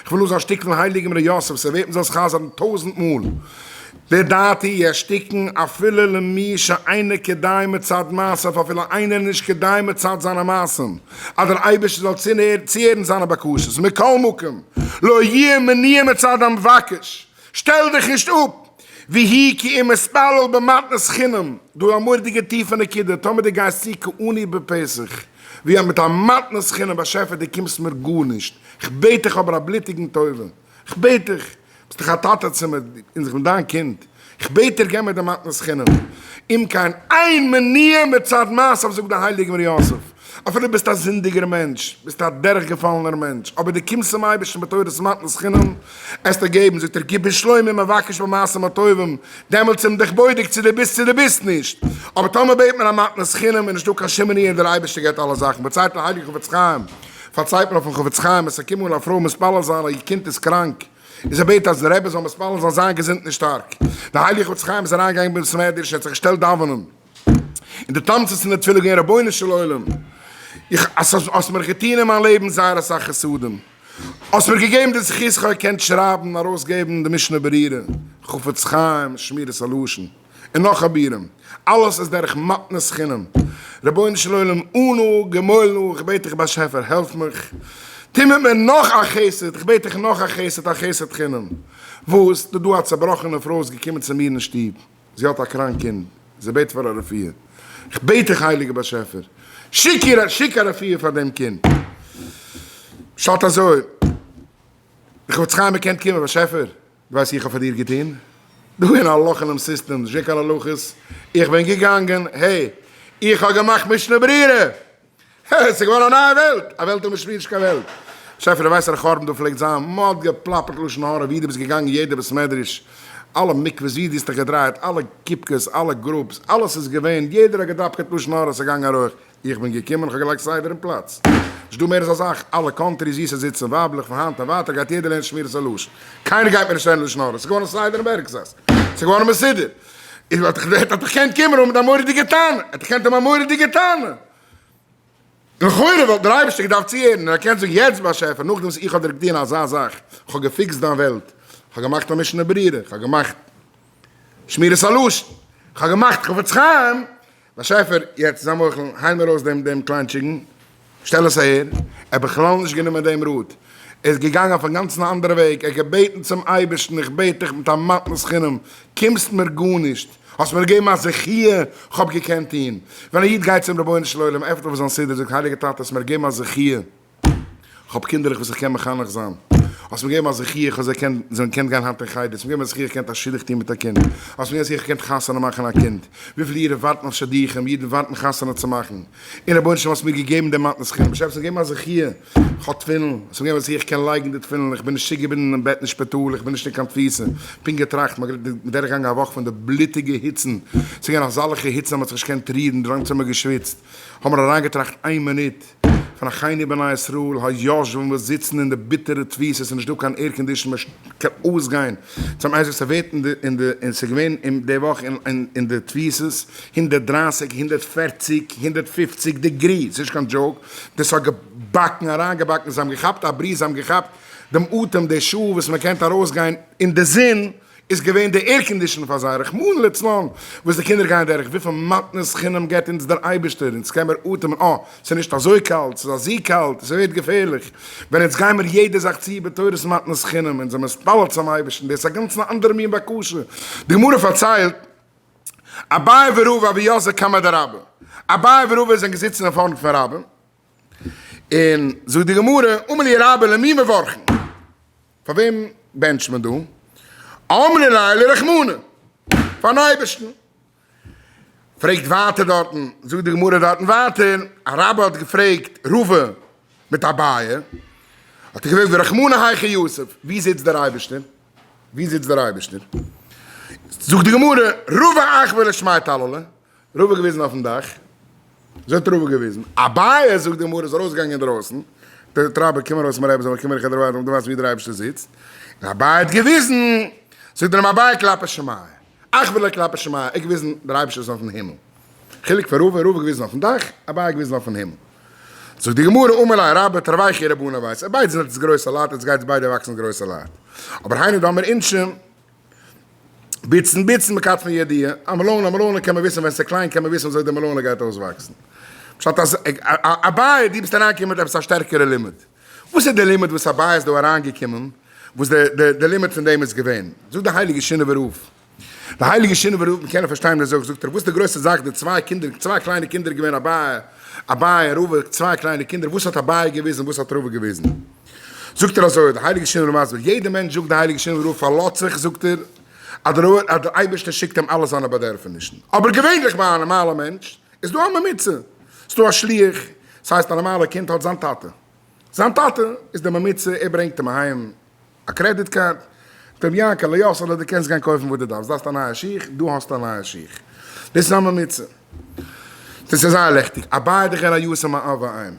כ'וויל אויס א שטיק פון הייליגן ר' יוסף, ס'ווערט מ'זאל עס חזר'ן טויזענט מאל. לדעתי יש תיקון אפילו למי שאינו כדאי מצד מעשיו אפילו איינער איז נישט כדאי מצד זיינע מעשים אז דער אייבערשטער זאל צוהערן זיינע בקשות מכל מקום לא יהיה מניעה מצד המבקש שטעל דיך נישט אפ והיא כי אם מתפלל במתנת חינם דא א מורא'דיגע טיפע נקודה טאמער דו גייסט צו כעני בפתח ווי א מיט א מתנת חינם באשעפער דו קומסט מיר גארנישט כ'בעט דיך אבער א בלוטיגן טובה כ'בעט דיך, ביסט דאך א טאטע צו מיר, און איך בין דיין קינד, כ'בעט דיר געב מיר די מתנת חינם. אם כן אין מניעה מצד מעשיו זאגט דער הייליגער ר' יוסף, אפילו ביסט א זינדיגער מענטש, ביסט א דורכגעפאלענער מענטש, אבער דו קומסט צום אייבערשטן בתורת מתנת חינם, עסטו געבן, זאגט ער, כי בשלומה מבקש במעשים הטובים, דעמאלטס איז מען דיך בודק צו דו ביסט צו דו ביסט נישט, אבער טאמער בעט מען א מתנת חינם איז נישטא קיין שום מניעה און דער אייבערשטער געבט אלע זאכן, פארציילט דער הייליגער חפץ חיים. פארציילט מען אויפן חפץ חיים עס איז געקומען א פרוי מתפלל זיין אז איר קינד איז קראנק און זי בעט אז די רבי זאל מתפלל זיין זיין געזונט און שטארק. די הייליגע חפץ חיים איז אריין געגאנגען בבית המדרש ער האט זיך געשטעלט דאווענען און די תמצית פון די תפילה איז געווען רבונו של עולם איך האסט מיר געטון אין מיין לעבן זייער אסאך חסדים האסט מיר געגעבן די זכות איך האב געקענט שרייבן ארויס געבן די משנה ברורה חפץ חיים שמירת הלשון. און נאך אבירים, אלעס איז דורך מתנת חינם, רבונו של עולם אנא גמול נא, איך בעט דיך באשעפער העלף מיך, טו מיט מיר נאך א חסד, איך בעט דיך נאך א חסד, א חסד חינם, וואס, דא דא א צעבראכענע פרוי איז געקומען צו מיר אין שטוב, זי האט א קראנק קינד, זי בעט פאר א רפואה, איך בעט דיך הייליגער באשעפער, שיק איר, שיק א רפואה פאר דעם קינד, פשט אזוי, איך וואלט זיך איינבעקענט קומען באשעפער, דו ווייסט איך האב פאר דיר געטון? דא אין א לאך אינעם סיסטעם, נישט געווען קיין הלכות, איך בין געגאנגען, העי, איך האב געמאכט משנה ברורה! הע, ס'איז געווארן א נייע וועלט! א וועלט אן משנה איז נישט קיין וועלט. שעפער, דו ווייסט אז די חורבן דא פלעגט זיין, מ'האט געפלאפערט לשון הרע ווי דו ביסט געגאנגען יעדע בית מדרש, אלע מקוואות ווי דו האסט דיך געדרייט, אלע קופקעס, אלע groups, אלעס איז געווען, יעדער האט געדאפקעט לשון הרע, ס'איז געגאנגען א רויך. איך בין געקומען, איך האב געלייגט סדר אין פלאץ. נישט דא מער אזא זאך, אלע countries ווי ס'זיצן ווייבלעך פון היינט און ווייטער גייט יעדער לערנען שמירת הלשון. קיינער גייט מער נישט לערנען לשון הרע, ס'איז געווארן סדר אין בערקזאס. ס'איז געווארן מסודר. איך וואלט דאך ער האט דאך געקענט קומען אן מיט א מורא'דיגע טענה. ער האט דאך געקענט האבן א מורא'דיגע טענה. לכאורה וואלט דער אייבערשטער געדארפט צוהערן און ער קען זאגן יעצט באשעפער נאכדעם וואס איך האב דיר געטון אזא זאך, איך האב געפיקסט דיין וועלט, איך האב געמאכט א משנה ברורה, איך האב געמאכט שמירת הלשון, איך האב געמאכט חפץ חיים, באשעפער, יעצט זיי מוחל, הייל מיר אויס דעם דעם קליינטשיגן, שטעל עס אהער, ער האט בכלל נישט גענומען דעם ראט, ער איז געגאנגען אויף א גאנצן אנדערע וועג, ער האט געבעטן צום אייבערשטן, איך בעט דיך מיט א מתנת חינם, קומסט מיר גארנישט, האסט מיר געגעבן א זכיה, כ'האב געקענט טון. ווען א איד גייט צום רבונו של עולם, עפנט אויף זיין סידור, זאגט, הייליגער טאטע, האסט מיר געגעבן א זכיה, כ'האב קינדערלעך וואס איך קען מחנך זיין. האסט מיר געגעבן א זכי' איך האב זיי געקענט, זיי האבן געקענט גיין היינט אין חדר. האסט מיר געגעבן א זכי' איך קענט א שידוך טון מיט א קינד. האסט מיר געגעבן א זכי' איך קענט חתונה מאכן א קינד. וויפיל אידן ווארטן אויף שידוכים, אידן ווארטן חתונה צו מאכן. און רבונו של עולם האסט מיר געגעבן דעם מתנת חינם. באשעפער האסט מיר געגעבן א זכי' איך האב תפילין. האסט מיר געגעבן א זכי' איך קען לייגן די תפילין. איך בין נישט צוגעבינדן אין בעט אין שפיטאל. איך בין נישט אין קיין תפיסה. פונקט געטראכט, מ'האט דורכגעגאנגען א וואך פון די בלוטיגע היצן. ס'איז געווען אזאלכע היצן אז מ'האט זיך נישט געקענט רירן, די לאנגזאמע געשוויצט. האבן מיר אריינגעטראכט איין מינוט. פון אחינו בני ישראל היושבים וואס זיצן אין די ביטערע תפיסות ס'איז נישט דא קיין air condition מען קען אויסגיין צום איינס וואס ס'ווערט אין די אין די און ס'איז געווען אין די וואך אין אין די תפיסות 130 140 150 degree ס'איז נישט קיין joke דאס האט געבאקן אריינגעבאקן זיי האבן געכאפט א בריז זיי האבן געכאפט דעם אטעם די שעה וואס מען קען ארויסגיין אין די זון איז געווען די air condition פאר זיי, רחמנא לצלן וואס די קינדער גייען דורך, וויפיל מתנות חינם געבט אונז דער אייבערשטער, אונז קען מיר אטעמען, אה, ס'איז נישט אזוי קאלט, ס'איז אזי קאלט, ס'ווערט געפערליך, ווען אונז גיימיר יעדע זאך צו בתורת מתנות חינם, אונז זעמיר מתפלל צום אייבערשטן, דאס איז א גאנצן אנדערע מין בקשה, די גמרא פארציילט, אביי ורבא הוו יתבי קמיה דרבה, אביי ורבא זענען געזיצן אין פארנט פון רבין, און זאגט די גמרא, אמר להו רבה למי מברכין? פאר וועם בענטשט מען דא? אמרי ליה לרחמנא, פארן אייבערשטן. פרעגט ווייטער דארטן, זאגט די גמרא דארטן ווייטער, א רבי האט געפרעגט רבא מיט אביי, האט ער געפרעגט ורחמנא היכא יתיב, ווי זיצט דער אייבערשטער? ווי זיצט דער אייבערשטער? זאגט די גמרא, רבא אחוי לשמיא טללא, רבא געוויזן אויפן דאך, אזוי האט רבא געוויזן, אביי זאגט די גמרא איז ארויסגעגאנגען אינדרויסן, זאגט רבא קום ארויס מרבי זאל קום איך דיר ווייזן דו ווייסט ווי דער אייבערשטער זיצט, און אביי האט געוויזן, זאגט ער אים אביי כלפי שמיא, אחוי כלפי שמיא, ער האט געוויזן דער אייבערשטער איז אויפן הימל, חילוק פון רבא, רבא געוויזן אויפן דאך, אביי געוויזן אויפן הימל. זאגט די גמרא, אמר ליה רבה תרוייכו רבנן הויתו, ביידע זענען עטס גרויסע לייט, עטס גייטס ביידע וואקסן גרויסע לייט. אבער היינו דאמר אינשי, ביצן ביצן מקטפיה ידיע, א מעלאנע א מעלאנע קען מען וויסן ווען ס'איז קליין קען מען וויסן וויאזוי די מעלאנע גייט אויסוואקסן. פשט אז אביי דו ביסט אריינגעקומען מיט עפעס א שטערקערע לימוד. וואס איז די לימוד וואס אביי איז דא אריינגעקומען וואס די לימוד פון דעם איז געווען? זאגט די הייליגע שינאווער רב, די הייליגע שינאווער רב, מ'קען פארשטיין וואס ער זאגט, זאגט ער וואס איז די גרויסע זאך די צוויי קינדער, צוויי קליינע קינדער געווען אביי, אביי און רבא, צוויי קליינע קינדער, וואס האט אביי געוויזן וואס האט רבא געוויזן? זאגט ער אזוי, די הייליגע שינאווער רב מסביר, יעדער מענטש זאגט די הייליגע שינאווער רב פארלאזט זיך, זאגט ער, אז דער אייבערשטער שיקט אים אלע זיינע באדערפענישן, אבער געווענליך ביי א נארמאלע מענטש איז דא א ממוצע, ס'איז דא א שליח, ס'הייסט א נארמאלע קינד האט זיין טאטע, זיין טאטע איז דער ממוצע, ער ברענגט אים אהיים א credit card, זאגט אים יענקעלע, יאסעלע דו קענסט גיין קויפן וואס דו דארפסט, דארפסט א נייע שיך, דא האסטו א נייע שיך, דאס איז א ממוצע, דאס איז זייער לעכטיג, אביי דכן א יתום מאב ואם,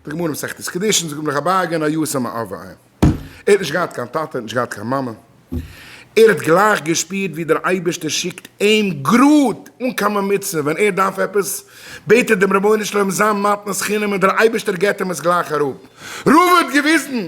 די גמרא מסכת קידושין זאגט נאך אביי געווען א יתום מאב ואם. ער האט נישט געהאט קיין טאטע, ער האט נישט געהאט קיין מאמע, ער האט גלייך געשפירט ווי דער אייבערשטער שיקט אים גראד, אן קיין ממוצע, ווען ער דארף עפעס, בעט ער דעם רבונו של עולם זיין מתנת חינם און דער אייבערשטער געבט אים עס גלייך אראפ. רבא האט געוויזן,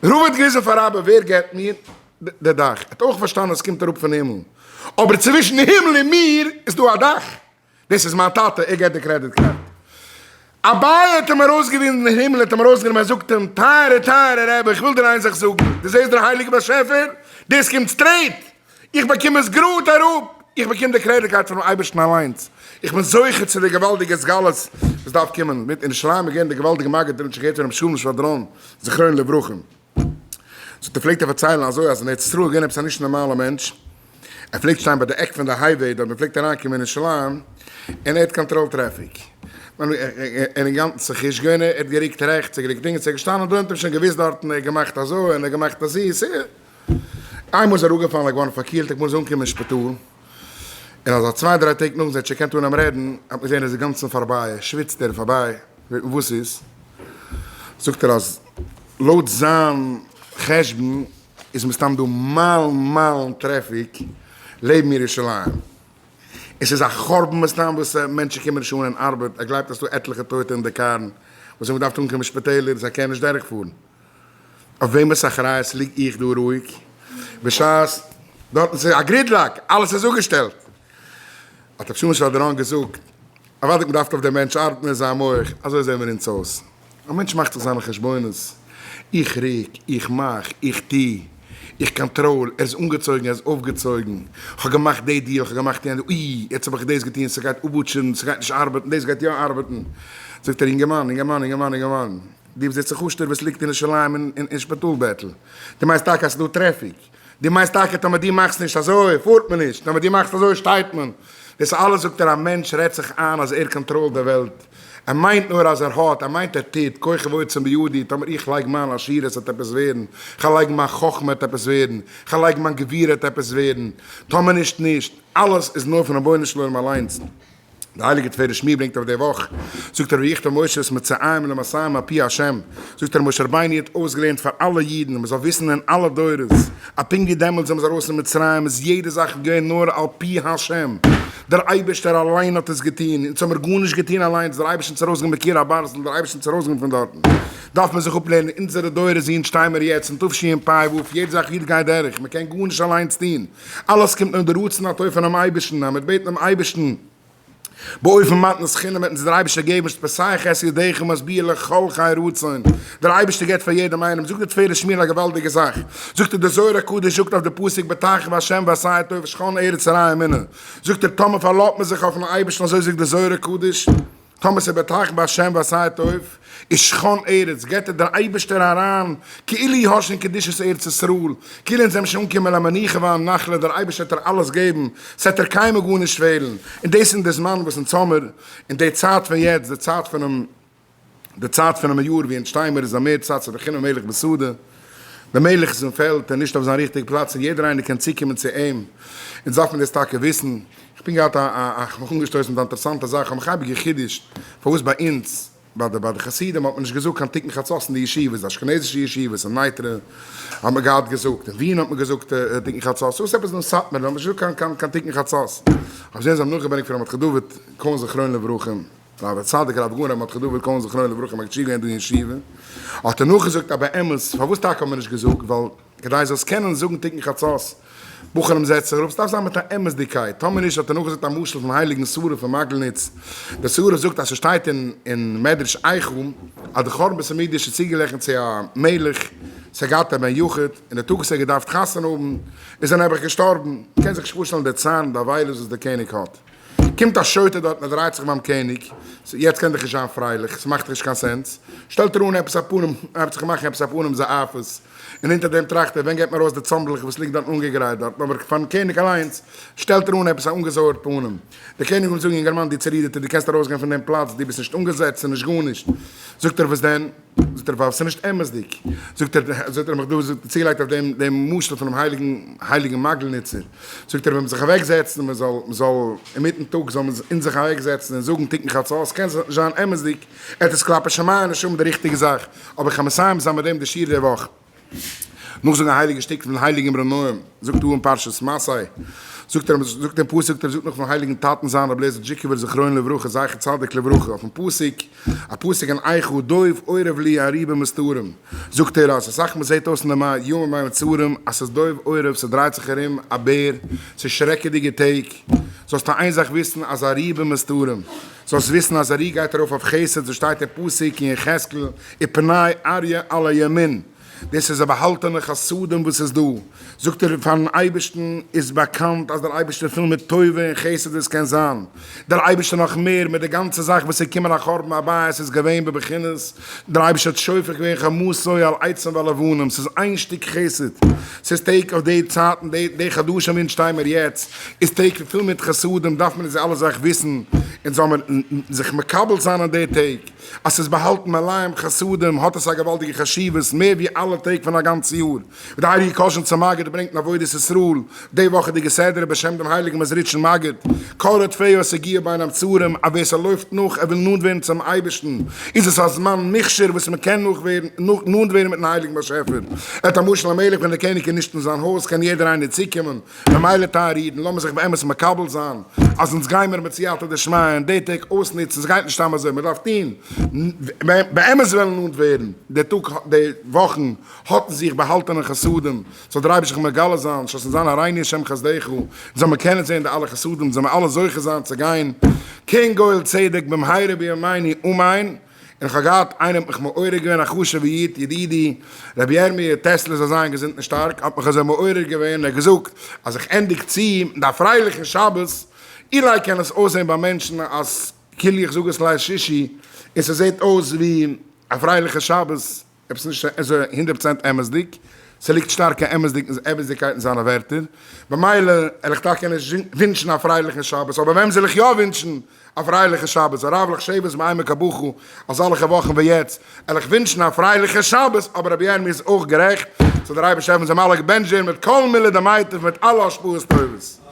רבא האט געוויזן פאר אבא, ווער געבט מיר די דאך? ער האט אויך פארשטאנען אז עס קומט אראפ פון הימל, אבער צווישן הימל און מיר איז דא א דאך, דאס איז מיין טאטע, ער געט די credit card. אביי האט אים ארויסגעוויזן אין הימל, האט אים ארויסגענומען, ער זאגט אים, טייערע טייערע רבי, איך וויל דיר איין זאך זאגן, דו זעסט דער הייליגער באשעפער, דאס קומט straight, איך באקום עס גראד אראפ, איך באקום די credit card פונעם אייבערשטן אליינס, איך בין זוכה צו די געוואלדיגע התגלות וואס דארף קומען, מיט אין ירושלים איז געווען די געוואלדיגע מגיד, דער האט שוין געהערט פון רבי שלום שוואדראן זכרונו לברכה. זאגט ער פלעגט ער פארציילן אזוי אז אין ארץ ישראל איז געווען עפעס א נישט נארמאלע מענטש, ער פלעגט שטיין ביי די עק פון די highway דארט מען פלעגט אריין קומען אין ירושלים, און ער האט קאנטראלט טרעפיק, ער איז אינגאנצן צוחישט געווען, ער האט געריקט רעכטס ער האט געריקט לינקס ער איז געשטאנען דא האט מען שוין געוויסט דארטן ער האט געמאכט אזוי און ער האט געמאכט אזי, איינמאל איז ער אראפגעפאלן ער איז געווארן פארקילט ער מוז אנקומען אין שפיטאל, און אזא צוויי דריי טעג נאכן זיך שוין געקענט אנהייבן רעדן האט מען געזען ער איז אינגאנצן פארביי ער שוויצט ער איז פארביי, פרעגט מען וואס איז? זאגט ער אז לויט זיין חשבון איז מסתם דא מיילן מיילן טרעפיק לעבן ירושלים, און ס'איז א חורבן מסתם וואס מענטשן קומען נישט אן אין ארבעט, ער גלייבט אז ס'דא עטליכע טויטע אין די קארן וואס האבן געדארפט אנקומען שפיטעלער, זיי קענען נישט דורכפארן. אויף וועמענס אחריות ליג איך דא רואיג בשעת דארטן ס'איז א gridlock, אלעס איז אפגעשטעלט? האט רבי שלום שוואדראן געזאגט, אוודאי מ'דארף אויף דעם מענטש ארבעטן אין זיין מח, אזוי זעען מיר אונז אויס, א מענטש מאכט זיך זיינע חשבונות, איך ריק, איך מאך, איך טו, איך קאנטראל, ער איז אנגעצויגן, ער איז אויפגעצויגן, כ'האב געמאכט די deal, כ'האב געמאכט יענע, אוי, יעצט האב איך דאס געטון, ס'גייט אפבוטשערן, ס'גייט נישט ארבעטן, דאס גייט יא ארבעטן, זאגט ער, אינגערמאן, אינגערמאן, אינגערמאן, אינגערמאן, דו ביסט דער צעחושטער וואס ליגט אין ירושלים אין שפיטאל בעטל, דו מיינסט טאקע אז ס'איז דא טרעפיק? דו מיינסט טאקע טאמער דו מאכסט נישט אזוי פארט מען נישט, טאמער דו מאכסט אזוי שטייט מען? דאס אלעס זאגט ער א מענטש רעדט זיך איין אז ער קאנטראלט די וועלט, ער מיינט נאר אז ער האט, ער מיינט ער טוט, כוחי ועוצם בידי, טאמער איך לייג מיין עשירות וועט עפעס ווערן, כ'על לייגן מיין חכמה וועט עפעס ווערן, כ'על לייגן מיין גבורה וועט עפעס ווערן, טאמער נישט נישט, אלעס איז נאר פון רבונו של עולם אליינס. די הייליגע תפארת שמואל ברענגט אויף די וואך, זאגט ער ויכתוב משה את מצרים למסעים על פי ה', זאגט ער משה רבינו האט אויסגעלערנט פאר אלע אידן מען זאל וויסן אין אלע דורות, אז פונקט ווי דעמאלטס זענען זיי ארויס פון מצרים איז יעדע זאך געווען נאר על פי ה', דער אייבערשטער אליין האט עס געטון, אונז האמיר גארנישט געטון אליינס, דער אייבערשטער האט אונז ארויסגענומען מקיר הברזל, דער אייבערשטער האט אונז ארויסגענומען פון דארטן, דארף מען זיך אפלערנען אונזערע דורות ווי אונז שטיי מיר יעצט אין תשפ ו, יעדע זאך איד גייט דורך, מען קען גארנישט אליינס טון, אלעס קומט נאר די רצון הטוב פונעם אייבערשטן, אז מ'וועט בעטן דעם אייבערשטן באופן מתנת חינם וועט אונז דער אייבערשטער געבן שפתיך את ידיך ומשביע לכל חי רצון, דער אייבערשטער געבט פאר יעדעם איינעם, זאגט די תפארת שמואל א געוואלדיגע זאך, זאגט ער דער זוהר הקדוש זאגט אויף די פסוק בטח בה' ועשה טוב שכן ארץ רעה אמונה, זאגט ער טאמער פארלאזט מען זיך אויפן אייבערשטן אזוי זאגט דער זוהר הקדוש, טאמער ס'איז בטח בהשם ועשה טוב, איז שכן ארץ, געט ער דער אייבערשטער אריין, כאילו האט שוין קדושת ארץ ישראל, כאילו אונז זעמיר שוין אנגעקומען למנוחה והנחלה, דער אייבערשטער וועט דיר אלעס געבן, ס'וועט דיר קיינמאל גארנישט פעלן, און דאס איז אין די זמן וואס אונז האמיר, אין די צייט פון יעצט, די צייט פונעם די צייט פונעם יאר ווי אונז שטיי מיר איז א מער צייט צו בחינה מלך בשדה, דער מלך איז אין פעלד און נישט אויף זיין ריכטיג פלאץ און יעדער איינער קען צוקומען צו אים, אונז דארף מיר דאס טאקע וויסן. איך בין געהאט א א איך האב מיך אנגעשטויסן מיט א אינטערעסאנטע זאך, איך האב מיך אייביג גע'חידוש'ט פארוואס ביי אונז ביי די ביי די חסידים האט מען נישט געזאגט קיין תיקון חצות אין די ישיבות, די אשכנזישע ישיבות אין נייטרא האט מען געהאט געזאגט, אין וויען האט מען געזאגט תיקון חצות, וואס עפעס אין סאטמאר האט מען נישט געזאגט קיין קיין תיקון חצות? כ'האב געזען זיי האבן נאכגעברענגט פון ר' מרדכי דוד קאהן זכרונו לברכה. הרב הצדיק הרב גאון רבי מרדכי דוד קאהן זכרונו לברכה מגיד שיעור געווען דא אין ישיבה, האט ער נאכגעזאגט אז באמת פארוואס טאקע האט מען נישט געזאגט, ווייל כדי זאלסט קענען זאגן תיקון חצות, בחורים זעצט זיך אראפ, ס'דארף זיין מיט א אמת'דיגקייט, טאמער נישט האט ער נאכגעזאגט א משל פון הייליגן שרף פון מאגלניץ, דער שרף זאגט אז ס'שטייט אין אין מדרש איכה אז די חורבן בית המקדש איז צוגעגליכן צו א מלך ס'האט געהאט א בן יחיד, און די טאג וואס ער האט געדארפט חתונה האבן איז ער נעבעך געשטארבן, מ'קען זיך נישט פארשטעלן די צער און די אבילות וואס דער קעניג האט. קומט א שוטה דארט און ער דרייט זיך ביים קעניג, יעצט קען דאך נישט זיין פרייליך, ס'מאכט דאך נישט קיין sense, שטעלט ער אן עפעס א פנים, ער הייבט זיך מאכן עפעס א פנים זעאפעס, און אונטער דעם טראכט ער, ווען געבט מען ארויס די צאמבלעך וואס ליגט דארטן אנגעגרייט דארטן, אבער פארן קעניג אליינס שטעלט ער אן עפעס א אנגעזויערט פנים. דער קעניג וויל זאגן, יונגערמאן, דו צערודערטער, דו קענסט ארויסגיין פון דעם פלאץ, דו ביסט נישט אנגעזעצט און נישט גארנישט. זאגט ער, וואס דען? זאגט ער, ווייל ס'איז נישט אמת'דיג. זאגט ער, זאגט ער, מיך דא צוגעלייגט אויף דעם דעם משל פונעם הייליגן הייליגן מאגלניצער. זאגט ער, ווען מען זיך אוועקזעצן און מען זאל מען זאל אינמיטן טאג זאל מען אונז זיך אוועקזעצן און זאגן תיקון חצות, קען זיין אמת'דיג, עט עס כלפי שמיא נישט האבן די ריכטיגע זאך. אבער איך וועל מסיים זיין מיט דעם די שיעור די וואך. נאכזאגן א הייליגע שטיק פון הייליגן אמרי נועם, זאגט דא אין פרשת מסעי, זאגט ער, זאגט דעם פסוק, ער זאגט נאך פון הייליגן טאטן זיין רבי אליעזר דזשיקובער זכרונו לברכה זכר צדיק לברכה אויפן פסוק, א פסוק אין איכה דוב אורב לי ארי במסתרים, זאגט ער אז אסאך מאל זעט אויס אין די ימים המצרים אז ס'איז דוב אורב, ס'דרייט זיך ארום א בער, ס'איז שרעקעדיגע טעג, זאלסטו איין זאך וויסן אז ארי במסתרים, זאלסט וויסן אז ארי גייט ארויף אויף חסד, אזוי שטייט אין פסוק אין יחזקאל, ופני אריה על הימין, דאס איז א באהאלטענע חסדים וואס איז דא, זאגט ער, פארן אייבערשטן איז באקאנט אז דער אייבערשטער פול מיט טובה און חסד וואס קען זיין, דער אייבערשטער נאך מער מיט די גאנצע זאך וואס איז געקומען א חורבן הבית איז געווען בבחינת דער אייבערשטער האט שופך געווען חמתו על עצים ועל אבנים, ס'איז איין שטיק חסד, ס'איז טעג אויף די צייטן די חדשים ווי אונז שטיי מיר יעצט, איז טעג פול מיט חסדים, דארף מען אונז אלע זאך וויסן, אונז זאל מיר זיך מקבל זיין אין די טעג. אז ס'איז באהאלטן מלאים חסדים האט עס א געוואלדיגע חשיבות מער ווי אלע טעג פון א גאנץ יאר. ווי די הייליגע קאזשניצער מגיד ברענגט אין עבודת ישראל די וואכעדיגע סדרה בשם דעם הייליגן מעזריטשן מגיד, כל רודפיה השיגוה בין המצרים, אז ווער ס'לויפט נאך ער וויל נאנט ווערן צום אייבערשטן, איז עס א זמן מוכשר וואס מ'קען נאך ווערן נאנט ווערן מיטן הייליגן באשעפער. עת המשל המלך ווען דער קעניג איז נישט אין זיין הויז קען יעדער איינער צוקומען, ממילא טייערע אידן, לאמיר זיך באמת מקבל זיין אז אונז גיימיר מיט סייעתא דשמיא און די טעג אויסנוצן, ס'גייט נישט סתם אזוי, מ'דארף טון, באמת וועלן נאנט ווערן, די טאג, די וואכן, האט אין זיך באהאלטענע חסדים, זאל דער אייבערשטער זיך מגלה זיין, שאסן זיין הראיני השם חסדך, זאל מען קענען זען די אלע חסדים, זאל מען אלע זוכה זיין צו גיין כן גואל צדק במהרה בימינו אמן. און איך האב געהאט איינער האט מיך מעורר געווען א חשוב'ע איד ידידי רבי ירמי' טעסלער זאל זיין געזונט און שטארק האט מיך אזוי מעורר געווען און ער האט געזאגט אז איך ענדיג צו מיט א פרייליכן שבת אולי קען עס אויסזען ביי מענטשן אז כאילו איך זאג עס ליל שישי און ס'זעט אויס ווי א פרייליכע שבת עפעס נישט אזוי הונדערט פראצענט אמת'דיג, ס'ליגט שטארקע אמת'דיגקייט אין זיינע ווערטער, במילא על איך טאקע נישט ווינטשן א פרייליכן שבת, אבער וועם זאל איך יא ווינטשן א פרייליכן שבת, הרב לחשבת מעמק הבכא, אזאלכע וואכן ווי יעצט, על איך ווינטשן א פרייליכן שבת, אבער רבי ירמי' איז אויך גערעכט, זאל דער אייבערשטער העלפן זיי אלע געבענטשט ווערן מיט כל מילי דמיטב מיט אלע השפעות טובות.